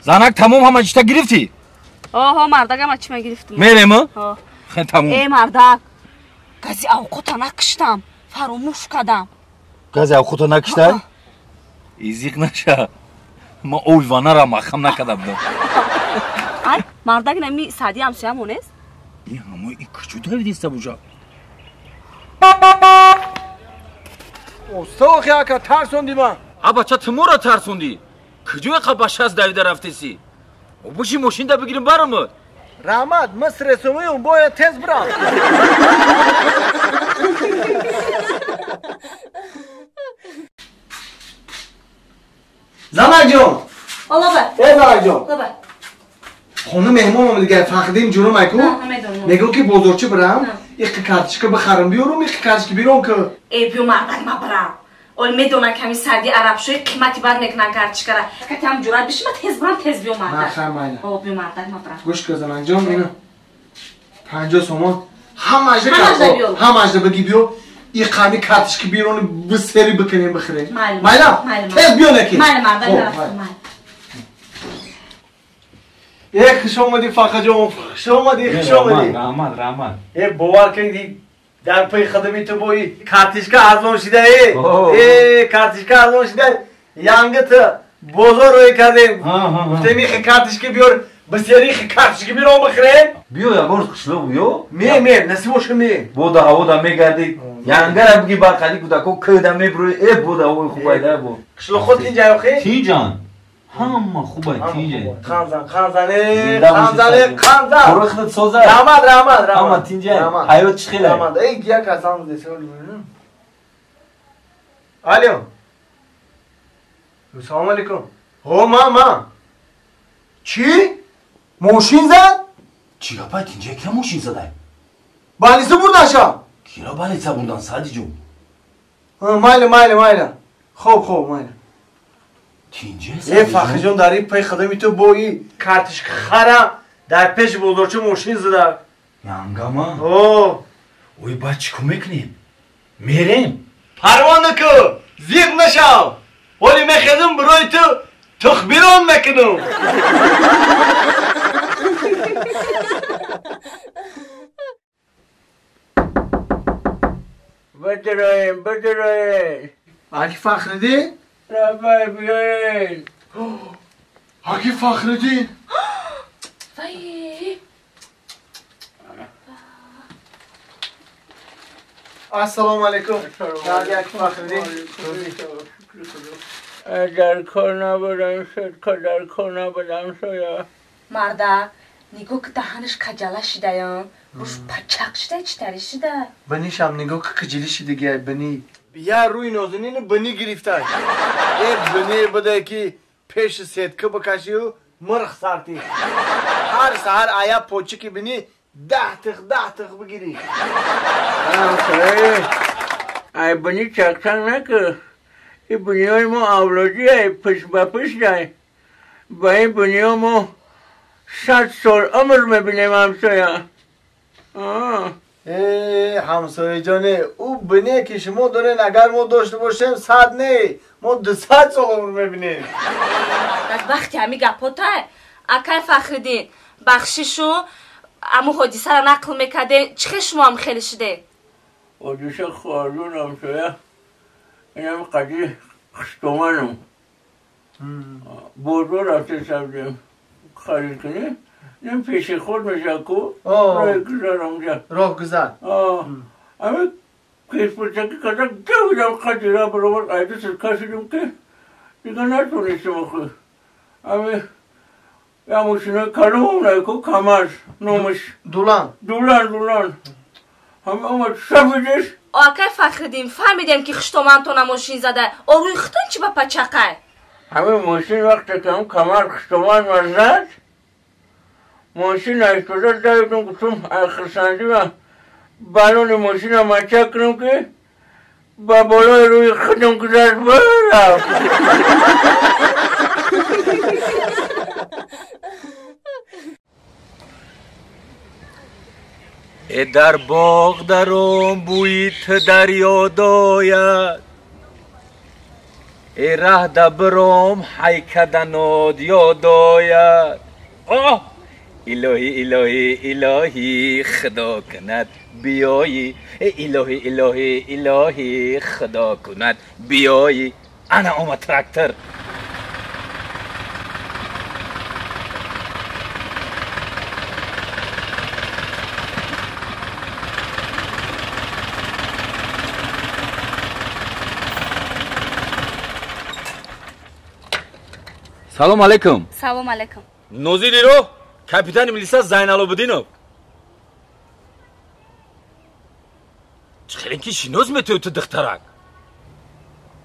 Занак тамом ҳама чита гирифтӣ? Оҳо, мардак, ҳама чима гирифтам. Мерем? Хе тамом. Э, мардак, гази авқота накиштам, фаромӯш кардам. Гази авқота накиштай? Изиқ наша. Ма ови ванара махам накарда будам. Ай, мардак, нами Саъди ҳамсоямон нест? И ҳамои и куҷо давидиста буҷа? Устохи ака, тарсонди ман. А бача, ту моро тарсонди. Куҷо яқа ба шаст давида рафтеси? Буши мошинда бигирим барамад. Раҳмат, ман стресомиюм, бояд тез бирам. Занакҷон! Олаба. Э, занакҷон! Лаба. Хона меҳмон омадига, Фахриддин ҷурум айку. Мегӯ ки бозорчи бирам, иқи карточка бихарам биёрум, иқи карточка биром ки. Э, биё мардак, ма бирам. Ол медонам ки ҳамин Саъди арабшои қимати бад мекунан карточкара. Кати ҳам ҷуръат биши, ма тез бирам, тез биё мардак. Нахай, майла. О, биё мардак, ма бирам. Гӯш кун, занакҷон, ина 50 сомон ҳамаашда ҳамаашда биги биё. И қами карточка бирони бисери бикунем бихӯрем. Майла? Тез биё неки. Майла, мардак, майла. Э, хуш омадӣ, Фахрҷон, хуш омадӣ, хуш омадӣ. Раҳмат, раҳмат. Э, бовар кунед, дар паи хидми ту бои карточка арзон шида, э. Э, карточка арзон шида. Янги ту бозор рӯй кардем. Гуфтем ихи карточка биёр, бисери ихи карточка бирон бихӯрем. Биё ягон қишлоқ биё. Ме, ме, насиб боша ме. Бода ҳавода мегардӣ. Янгара биги бар қади кӯдако кӯда мебурӣ, э бода ҳавои хубай да бо. Қишлоқҳо тинҷай охи? Тинҷан. Ҳама хубай тинҷай. Қанзан, қанзан, э, қанзан, э, қанзан. Кори худат соза. Раҳмат, раҳмат, раҳмат. Ҳама тинҷай. Ҳаёт чӣ хелай? Раҳмат. Эй, як асан десел. Алло. Салом алейкум. Ҳо, ман, ман. Чӣ? Мошин зад? Чӣ гапай, тинҷай, кира мошин задай? Балиса бурдаша? Кира балиса бурдан, Саъдиҷон? Майла, майла, майла. Хоб, хоб, майла. Тинҷай, Э, Фахриҷон, дар ин пай хидми ту бои карточка харам, дар пеши бозорча мошин зада. Янгама? О. Ой, баъд чӣ кор мекунем? Мерем? Парво накун, зиқ нашав. Ҳоли мехезам барои ту тухбирон мекунам. Бидироем, бидироем. Аки Фахриддин? Рабай, биёед. Аки Фахриддин. Вай. Ассалому алайкум. Аки Фахриддин. Дар кор набудам шуд, дар кор набудам шуд. Мардак, нигоҳ ки даҳанаш каҷала шидаям, рӯш пачақ шида, чӣ тари шида? Бинишам нигоҳ ки киҷили шидагиай, бини. Я рӯи нозанини бини гирифтай. Э, бини буда ки пеши сетка бикашию мирх сартӣ. Ҳар саҳар ая почики бини даҳ тих, даҳ тих бигирӣ. Ай, бини чакчак накун. Ин биниҳои мо авлодӣ ай, пишт ба пишт ай. Ба ин биниҳо мо 100 сол умр мебинем, ҳамсоя. Э, ҳамсояҷоне, ӯ бине ки шумо дорен, агар мо дошта бошем, 100 не, мо 200 сол умр мебинем. Вақти ҳами гапотай, акай Фахриддин, бахшишу аму ҳодисаро нақл мекардем, чӣ хел шумо ҳам хеле шудед? Ҳодиса хоҳарҷон, ҳамсоя, инам қади хуштоманам. Бозор рафта сабзем харид кунем, ин пеши худ меша ку, роҳгузар онҷа. Роҳгузар. Ами пешпурсаки карда давидам қади ра баробар айда кашидим ки дигар натонистем охи. Ами я мошинои калон ку Камаз номаш. Дулан. Дулан, дулан. Ҳами омад сафидиш. Акай Фахриддин, фаҳмидем ки хуштомантона мошин зада. Орӯи худтон чӣ ба пачақай? Ҳамин мошин вақте ки ҳам Камаз хуштоман ма зад, мошин айстода давидум, гуфтум ай хурсандӣ ма балони мошина мача кунам ки ба болои рӯи худам гузашт барафт. Э, дар боғ даром, бӯи ту дар ёд ояд. Э раҳ да биром ҳайкаданод ёдояд. Оҳ! Илоҳӣ, илоҳӣ, илоҳӣ, худо кунад биёӣ. Э илоҳӣ, илоҳӣ, илоҳӣ, худо кунад биёӣ. Ана омад трактор. Салом алейкум. Салом алейкум. Нозири роҳ капитани милиса Зайналобиддинов. Чӣ хеле ки шинос метои ту духтарак?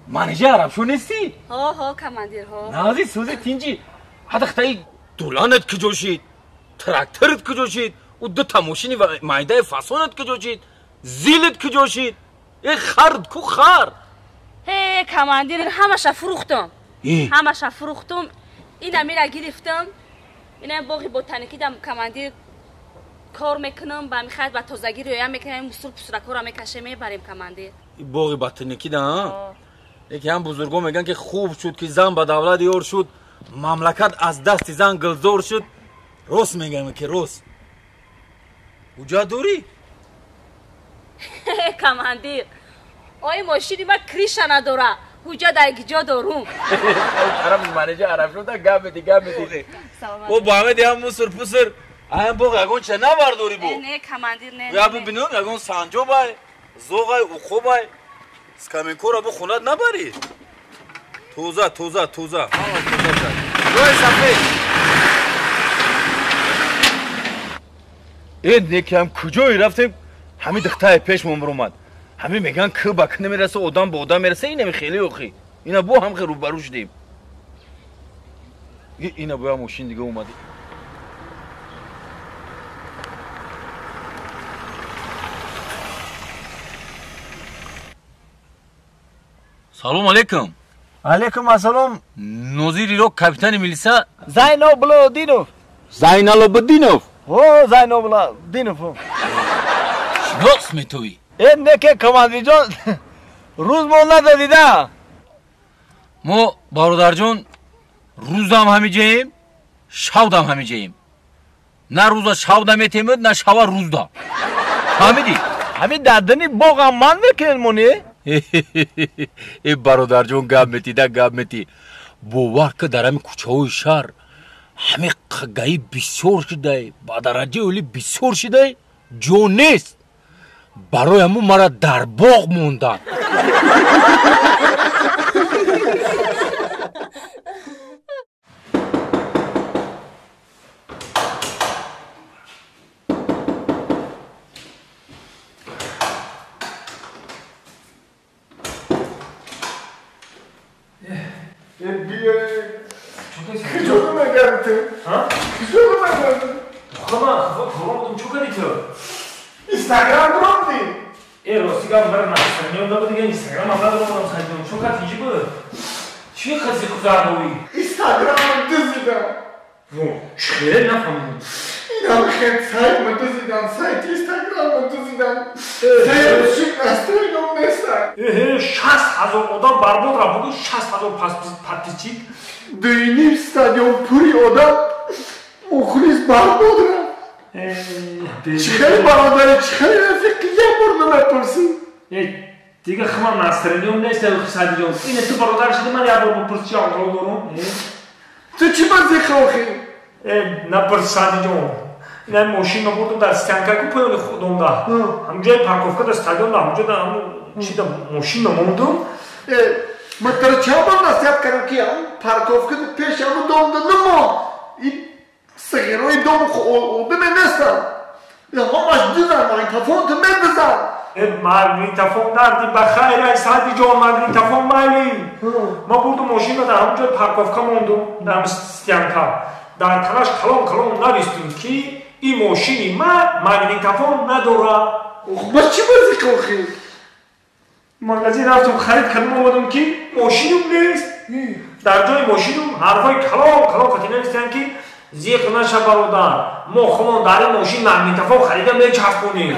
Манижа арабшо нестӣ? Ҳо, ҳо, командир, ҳо. Нази сӯзи тинҷи. Ҳа духтаи дуланат куҷо шид? Тракторат куҷо шид? Ӯ дута мошини майдаи фасонат куҷо шид? Зилат куҷо шид? Э хард ку хар? Ҳе, командир, ҳамаша фурӯхтам. Ҳамаша фурӯхтум. Ина мира гирифтам. Ина боғи ботаникидам командир кор мекунам, ба михайд ба тозагӣ рӯя мекунам, мусур пусуракора мекашем, мебарем командир. Боғи ботаникида, а? Яке ҳам бузургон мегӯянд ки хуб шуд ки зан ба давлат ёр шуд, мамлакат аз дасти зан гулзор шуд. Рост мегӯям ки рост. Ҳуҷҷат дорӣ? Командир, ои мошини ма криша надора. Ҳуҷҷат дар ҷо дорум. Тараф манеҷа араб шуда гап меди, гап меди. О бо ҳамеди ҳам мусур пусур. Аян боғ ягон ча набардорӣ бо? Не, командир, не. Я бибинам ягон санҷобай, зоғай, уқобай. Скаменкора бо хонат набарӣ. Тоза, тоза, тоза. Ҳама тоза шад. Рӯи сафед. Э некам куҷое рафтем? Ҳамин духтаре пешмон баромад. Ҳамин мегӯянд ки ба ки намераса, одам ба одам мераса. Инами хеле охи. Ина бо ҳам хел рӯбарӯ шудем. Ина бо як мошин дига омадем. Салом алейкум. Алейкум ассалом. Нозири роҳ капитани милиса Зайнобуддинов. Зайналобуддинов. Ҳо, Зайнобуддинов. Шинос метоӣ? Э неке командирҷон, рӯз мо нададида. Мо бародарҷон рӯзам ҳамиҷаем, шавдам ҳамиҷаем. На рӯза шавда метемуд, на шава рӯзда. Фаҳмидӣ? Ҳамин дардани боғам ман мекунед моне? Э бародарҷон гап метида, гап мети. Бовар ки дар ҳамин кӯчаҳои шаҳр ҳамин гаи бисёр шудай, ба дараҷаи олӣ бисёр шудай, ҷо нест. Барои ҳамун мара дар боғ монданд. Instagram ромди. Э, ростигам бар настроением да буд, Instagram ам надоромадам сайдон. Чо кат инҷи буд? Чи хази кузардовӣ? Instagram дузидам. Во, чӣ нафаҳмидам. Инам хел сайт ма дузидам, сайти Instagram ма дузидам. Сайт шуд настроением неста. Эҳе, 60 000 одам барбод рафт, бугӯ 60 000 подписчик. Дуюним стадион пури одам мухлис барбод рафт. Чӣ хеле бародаре, чӣ хеле рафиқи, як бор намепурсӣ. Дига химам настроением нест, Садиҷон. Ине ту бародар шуди, ман як бор бипурс чи аҳвол дорум. Ту чӣ базиқа охи? Напурс, Садиҷон. Ина мошин бурдум дар стоянка ку поёни худомда. Ҳамҷои парковка дар стадион да, ҳамҷо да ҳамун чи да мошин мондум. Ман тара чанд бор насиҳат кардам ки ҳамун парковка пеши ҳамун домда намон. Сағирои дом одаме нестанд. Ҳамаш дизан, магнитофон ту медизан. Магнитофон дарди ба хайр ай Садиҷон, магнитофон майли. Ма бурдум мошинро дар ҳамон ҷои парковка мондум, дар ҳамин стоянка. Дар танаш калон калон навистум ки ин мошини ман магнитофон надорад. Ба чӣ базиқа охи? Магазин рафтум, харид кардам, омадам ки мошинум нест. Дар ҷои мошинум ҳарфҳои калон калон қатӣ навистанд ки зиқ наша бародар, мо хомон дар ин мошин магнитофон харида мечаспонем.